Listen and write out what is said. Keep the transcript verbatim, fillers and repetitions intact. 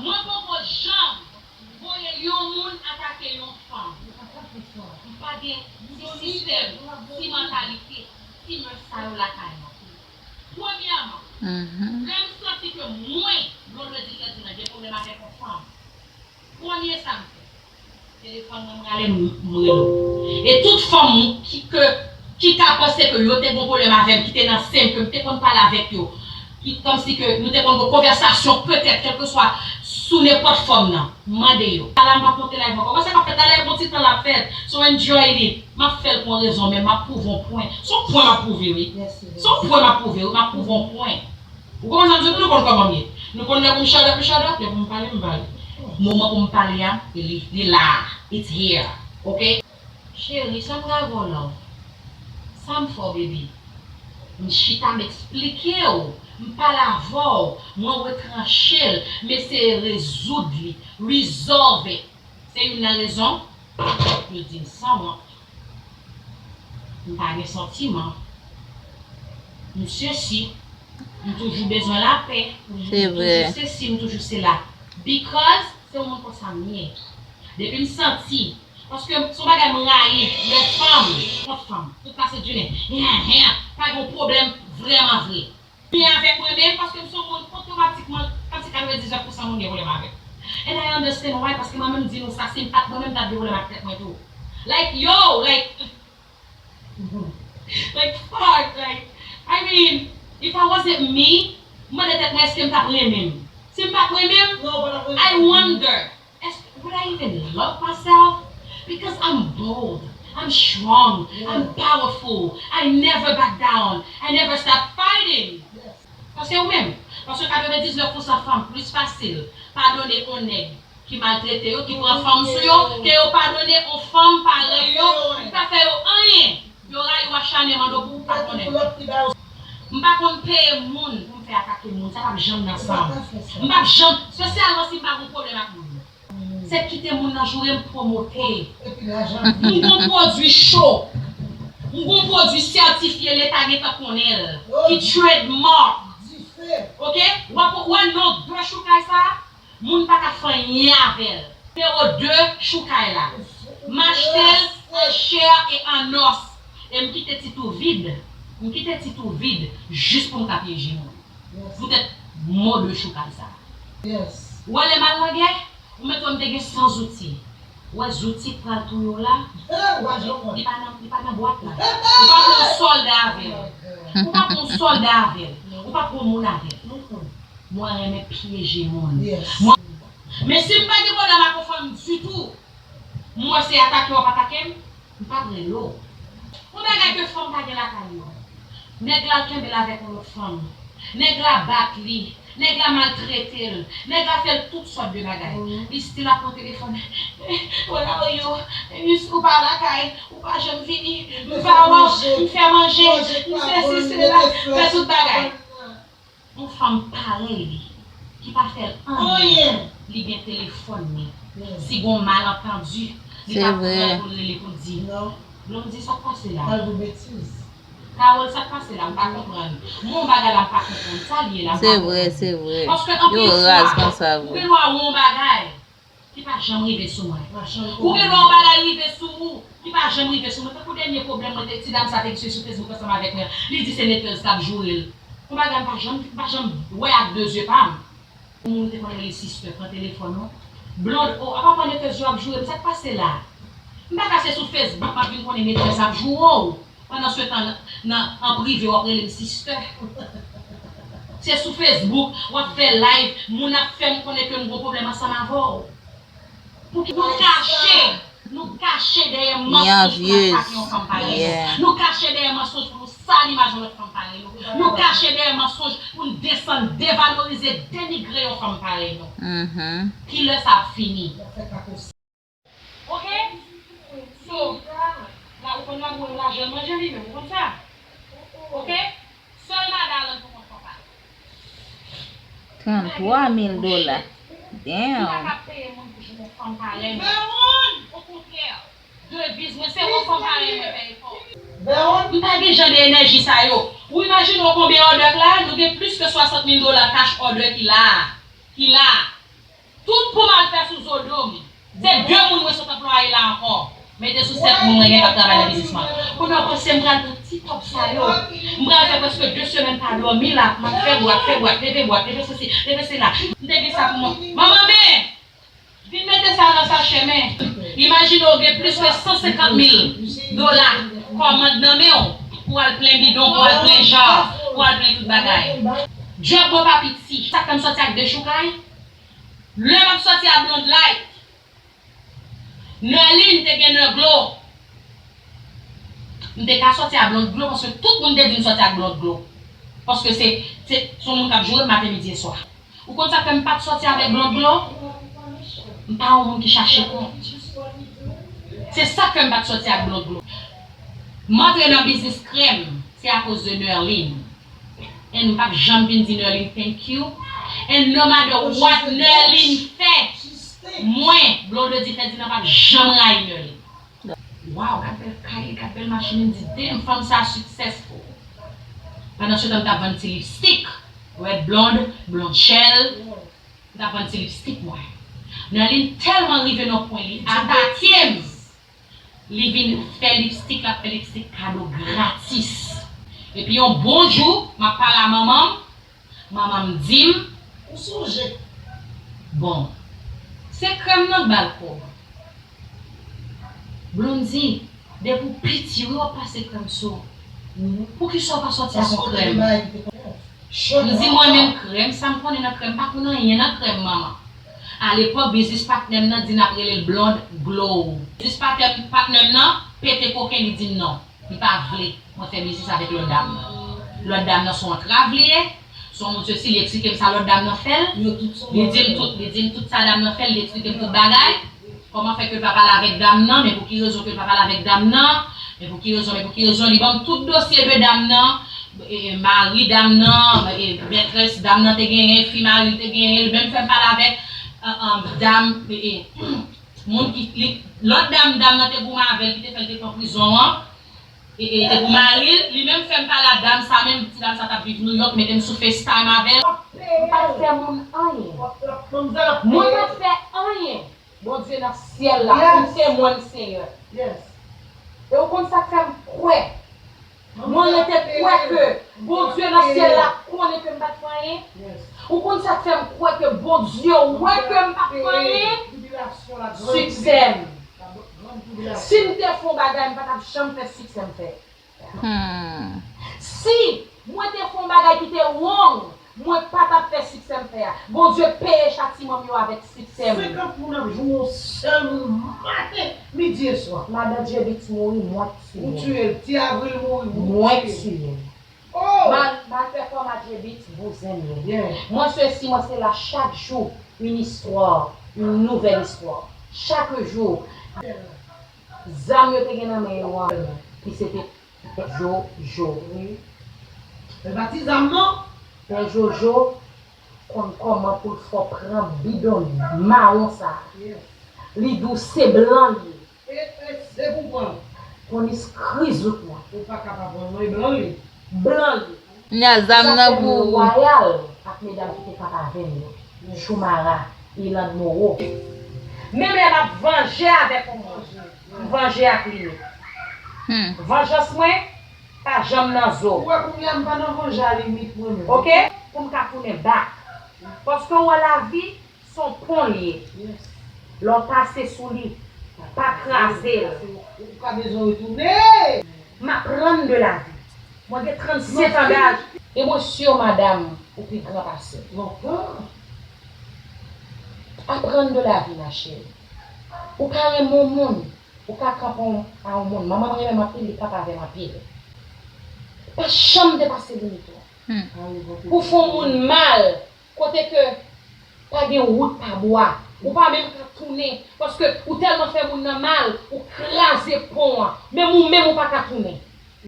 Mwen poko janm voye yon moun atake yon fanm. M pa gen ti sistèm, ti mantalite, ti mès sa yo lakay mwen. Premyèman, lè m santi ke mwen, Blondedy Ferdinand, gen pwoblèm avèk yon fanm, premye sa m fè, telefòn mwen, m rale, m m rele w. E tout fanm ki, ke, ki ka panse ke yo te gon pwoblèm avè m, ki te nan sen m, ke m te konn pale avèk yo, ki kòmsi ke nou te konn gon konvèsasyon, petèt, kèlkeswa, sou nenpòt fòm nan, mande yo. Ala m p ap monte live ankò. Wè sa k ap fèt la, live gon ti tan l ap fèt. So enjoy li. M ap fè l pou yon rezon, men m ap pwouve yon pwen. Se yon pwen m ap pwouve, wi. Se yon pwen m ap pwouve, wi. M ap pwouve yon pwen. Ou konprann sa m di w? Nou konn kòman m ye. Nou konn lè pou m shut up, m shut up, lè pou m pale, m pale. Moman pou m pale a, li, li la. It's here. Ok? Cheri, sa m gen avè w la? Sa m fè w, baby? M chita, m eksplike w. M pale avè w. Mwen retranche l. M eseye rezoud li. Resolve it. Se youn nan rezon yo di m sanwont. M pa gen santiman. M sesi. M toujou bezwen lapè. M toujou sesi, m toujou sela. Because se yon moun konsa m ye. Depi m santi, paske se yon bagay m rayi, lè fanm kont fanm, tout pase jounen, hen, hen, pa gen pwoblèm vrèman vre. Byen avèk mwen menm, paske m se yon moun otomatikman, kòmsi katrevendiznèf pousan moun gen pwoblèm avè m. And I understand why, paske mwen menm di nou sa, si m pa t mwen menm, m t ap gen pwoblèm ak tèt mwen tou. Like, yo, like, like, fuck, like, I mean, if I wasn't me, m mande tèt mwen èske m t ap renmen m. Si m pa t renmen m, I wonder, èske, would I even love myself? Because I'm bold, I'm strong, I'm powerful, I never back down, I never stop fighting. Paske ou menm, paske katrevendiznèf pousan fanm plis fasil padone yon nèg ki maltrete yo, ki pran fanm sou yo, ke yo padone yon fanm parèy yo, ki pa fè yo anyen. Yo rayi w acharnèman, donk ou pa konnen. M pa konn peye moun pou m fè atake moun, sa p ap janm nan san m. M p ap janm, espesyalman si m pa gen pwoblèm ak moun. Se kite moun nan joure m, pwomote. M gon pwodui cho. M gon pwodui sètifye, leta gentan konnen l. Ki trademark. Ok? W ap wè non de choukay sa a, moun pa ka fè anyen avè l. Nimewo de choukay la. M achte l an chè e an nòs. E m kite ti tou vid. M kite ti tou vid jis pou m ka pyeje moun. Poutèt mo de choukay sa a. Ou wè lè m al nan gè, ou mete w, m te gen san zouti. Ou wè zouti k pral touye w la, li pa nan, li pa nan bwat la. Ou pa pran yon sòlda avè l. Ou pa pran yon sòlda avè l. Ou pa pran yon moun avè l. Mwen renmen pyeje moun. Mwen, men si m pa gen pwoblèm ak yon fanm ditou, m wè se atake w ap atake m, m p ap rele w. Yon bagay ke fanm pa gen lakay yo. Nèg la al kenbe l avèk yon lòt fanm. Nèg la bat li. Nèg la maltrete l. Nèg la fè l tout sòt de bagay. Li still ap pran telefòn. Where are you? Ou pa lakay. Ou pa janm vini. M pa wè w. M fè manje. M sesi, sela. Fè tout bagay. Yon fanm parèy li, ki pa fè l anyen, li gen telefòn li. Si gon malantandi, li ka pran l pou l rele pou l di, Blondy, sa k pase la? Carole, sa k pase la? M pa konprann. M wè yon bagay la, m pa konprann. Sa l ye la, m pa konprann. Paske anpil fwa, ou gen dwa wè yon bagay ki pa janm rive sou mwen. Ou gen dwa yon bagay rive sou ou, ki pa janm rive sou mwen. Tankou dènye pwoblèm mwen te, ti dam sa te sou Facebook ansanm avèk mwen. Li di se Netez k ap joure l. Yon bagay m pa janm, m pa janm wè ak de zye pa m. Yon moun te konn rele sister, pran telefòn ou. Blonde, oh, apa pran Netez yo ap joure m, sa k pase la? M pa ka se sou Facebook m ap vin konnen Netez ap joure w. Pandansetan, nan, nan, an prive, w ap rele m sister. Se sou Facebook, w ap fè live, moun ap fè m konnen ke m gon pwoblèm ansanm avè w. Pou ki nou kache, nou kache dèyè mansonj pou n atake yon fanm parèy nou. Nou kache dèyè mansonj pou nou sal imaj yon lòt fanm parèy nou. Nou kache dèyè mansonj pou n desann, devalorize, denigre yon fanm parèy nou. Ki lè sa ap fini? Ok? So, la, ou konn la, mwen lajan manje li menm, ou konn sa? Ok? Sèl madan Alan poko fè pa. Tranntwa mil dola. Damn. Ou pa ka peye moun pou jwenn yon fanm parèy mwen. Okontrè, deviz mwen, se yon fanm parèy mwen fè efò. M pa gen jan de enèji sa yo. Ou imajine w konbyen òdè k la? Nou gen plis ke swasant mil dola cash òdè ki la. Ki la. Tout pou m al fè sou zo do m. Se de moun mwen sot anplwaye la ankò. Mete sou sèt moun mwen gen k ap travay nan biznis mwen. Kounye a w panse m pral pran ti kòb sa yo. M pral fè prèske de semèn pa dòmi la. M ap fè bwat, fè bwat, leve bwat, leve sesi, leve sela. M te gen sa pou mwen. Manman men! Vin mete sa nan sachè men. Imajine w gen plis ke san senkant mil dola kòmand nan men w pou al plen bidon, pou al plen jar, pou al plen tout bagay. Djòb mwen pa piti. Sa k fè m sòti ak de choukay? Lè m ap sòti a Blonde Light, Nerline te gen Nerglo. M te ka sòti a Blonde Glo paske tout moun te di m sòti ak Blonde Glo. Paske se, se, se yon moun k ap joure m maten, midi e swa. Ou konn sa k fè m pa t sòti avèk Blonde Glo? M pa yon moun ki chache kont. Se sa k fè m pa t sòti ak Blonde Glo. M antre nan biznis krèm, se akoz de Nerline. And m p ap janm vin di Nerline thank you. And no matter what Nerline fè, mwen, Blondedy Ferdinand p ap janm rayi Nerline. Wow, gad bèl kay, gad bèl machin, m di damn, fanm sa successful. Pandan se tan m t ap vann ti lipstik, Red Blonde, Blonde Shell, m t ap vann ti lipstik mwen. Nerline tèlman rive nan pwen li atake m. Li vin fè lipstik, l ap fè lipstik kado gratis. Epi yon bon jou, m ap pale a manman m, manman m di m, ou sonje? Bon, se krèm nan k ba l kòb. Blondy, depi w piti wi w ap pase krèm sou ou. Poukisa w pa sòti ak yon krèm? M di mwen menm krèm, sa m konnen nan krèm, m pa konn anyen nan krèm manman. Alepòk, biznis patnè m nan di n ap rele l Blonde Glow. Biznis patnè, patnè m nan pete koken, li di m non, li pa vle mwen fè biznis avèk lòt dam nan. Lòt dam nan se yon antrav li ye, se yon moun sesi, li eksplike m sa lòt dam nan fè l. Li di m tout, li di m tout sa dam nan fè l, li eksplike m tout bagay. Kòman fè ke l pa pale avèk dam nan, men pou ki rezon ke l pa pale avèk dam nan, men pou ki rezon, men pou ki rezon, li ban m tout dosye de dam nan, e, e, mari dam nan, e, mètrès dam nan te genyen, fi mari l te genyen, li menm fè m pale avèk, e, e, dam, e, e, moun ki, li, lòt dam, dam nan te goumen avè l, ki te fè l te pran prizon an, e, e, te pou mari l, li menm fè m pale a dam sa menm, ti dam sa t ap viv Nouyòk, mete m sou FaceTime avè l. M pa t fè moun anyen. Mwen pa t fè anyen. Bondye nan syèl la, ou temwen m, Senyè. E ou konn sa k fè m kwè? Mwen rete kwè ke Bondye nan syèl la konnen ke m pa t fè anyen. Ou konn sa k fè m kwè ke Bondye wè ke m pa t fè anyen? Siksè m. Si m te fè yon bagay, m pa t ap janm fè siksè m fè. Hmm. Si mwen te fè yon bagay ki te wrong, mwen pa t ap fè siksè m fè a. Bondye peye chatiman m yo avèk siksè m. Senkant moun ap joure yon sèl moun maten, midi e swa. Madan Djebits mouri, mwen k tiye l. Ou tiye l. Ti Avril mouri, ou tiye l. Mwen k tiye l. Oh! Mal, malfè kòm a Djebits, bouzen m ye. Mwen sesi, mwen sela, chak jou, une histoire, une nouvelle histoire. Chak jou, zam yo te gen nan men yo an, ki se te Pè Jojo. Wi. Men pa ti zam non. Pè Jojo konn kòman pou l fè w pran bidon mawon sa. Li di w se blan l ye. E, e, se pou pran. Ponis krizout la. Ou pa ka pa pran l non, e blan l ye. Blan l ye. Kounya zam nan pou ou. Wayal ak medam ki te kap avè m yo. Choumara, Iland Moreau. Menm lè m ap vanje avèk yon moun, m vanje ak limit. Hmm. Vanjans mwen pa janm nan zo. Ou wè kounya m pa nan vanje a limit mwen menm. Oke? Pou m ka tounen bak. Paske w wè lavi, se yon pon li ye. Lè w pase sou li, pa kraze l. Ou ka bezwen retounen. M aprann de lavi. Mwen gen trannsenk an daj. E mwen si madanm ou pi gran pase m. Aprann de lavi, ma chérie. Ou ka renmen yon moun, ou ka kanpe a yon moun. Manman m renmen m anpil, li kanpe avè m anpil. Pa janm depase limit ou. Hmm. Ou fè yon moun mal, kote ke pa gen wout pa bwa. Ou pa menm ka tounen, paske ou tèlman fè moun nan mal, ou kraze pon an. Menm ou menm ou pa ka tounen.